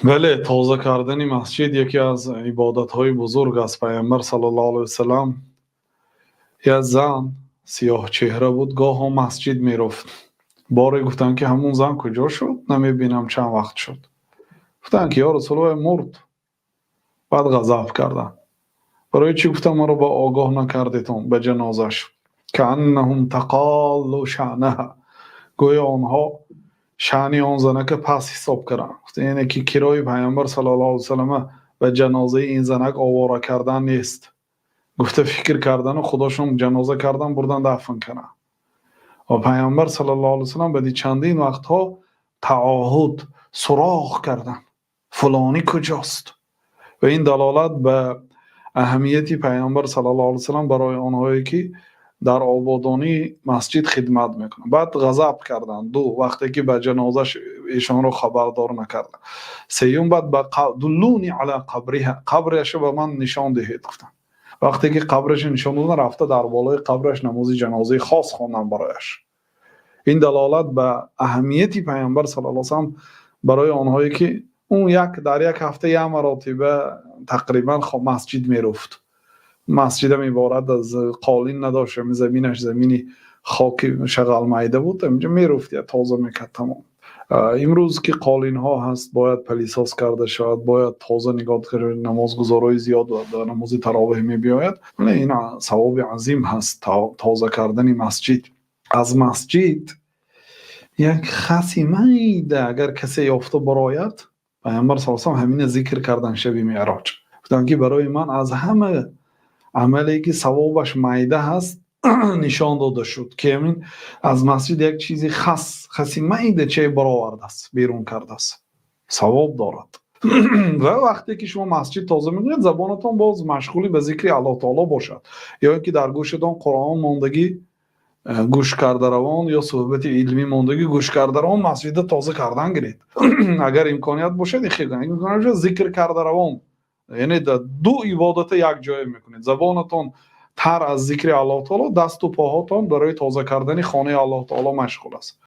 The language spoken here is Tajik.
Бале, тоза кардани масҷид яке аз ибодатҳои бузург аст. Пайғамбар саллаллоҳу алайҳи васаллам, як зан сиёҳчеҳра буд, гоҳо масҷид мерафт. Боре гуфтанд, ки ҳамун зан куҷо шуд, намебинам, чанд вақт шуд. Гуфтанд, ки ё Расулуллоҳ, мурд. Баъд ғазаб карданд. Барои чӣ, гуфтам, маро ба огоҳ накардетон ба ҷанозаш? Кааннаҳум тақоллу шаънаҳа, гӯё онҳо шаъни он занака пас ҳисоб карданд. Яъне ки кирои Пайғамбар саллаллоҳу алайҳи васаллама ба ҷанозаи ин занак овора кардан нест, гуфта фикр кардану худошон ҷаноза кардан, бурдан, дафн карданд. Ва Пайғамбар саллаллоҳу алайҳи васаллам баъди чандин вақтҳо таоҳуд, суроғ карданд, фулонӣ куҷост? Ва ин далолат ба аҳамияти Пайғамбар саллаллоҳу алайҳи васаллам барои онҳое ки дар ободонии масҷид хидмат мекунанд. Баъд ғазаб карданд ду вақте ки ба ҷанозаш эшонро хабардор накарданд. Сеюм, баъд ба дуллуни ала қабриҳа, қабрашро ба ман нишон диҳед, гуфтанд. Вақте ки қабрашро нишон доданд, рафта дар болои қабраш намози ҷанозаи хос хонданд барояш. Ин далолат ба аҳамияти Пайғамбар саллаллоҳу алайҳи васаллам барои онҳое ки ӯ як дар як ҳафта як маротиба тақрибан масҷид мерафт. Масҷидам иборат аз қолин надошт, заминаш замини хоки шағалмайда буд, инҷа мерафт, тоза мекард, тамом. Имрӯз ки қолинҳо ҳаст, бояд пылесос карда шавад, бояд тоза нигоҳ, намозгузорои зиёд дар намози таровеҳ мебиёяд. Вале ин савоби азим ҳаст, тоза кардани масҷид. Аз масҷид як хаси майда агар касе ёфта барояд, Пайғамбар саллаллоҳу алайҳи васаллам ҳамина зикр карданд шаби Меъроҷ. Гуфтанд, ки барои ман аз ҳама амале ки савобаш майда ҳаст, нишон дода шуд, ки ҳамин аз масҷид як чизи хас, хаси майда чие баровардааст, берун кардааст, савоб дорад. Ва вақте ки шумо масҷид тоза мекунед, забонатон боз машғули ба зикри Аллоҳ таоло бошад, ё ин ки дар гӯшатон Қуръон мондагӣ гӯш карда равон ё суҳбати илмӣ мондагӣ гӯш карда равон масҷида тоза кардан гиред. Агар имконият бошад, имконият бошад, зикр карда равон, яъне ду ибодата як ҷоя мекунед: забонатон тар аз зикри Аллоҳ таоло, дасту поҳотон барои тоза кардани хонаи Аллоҳ таоло машғул аст.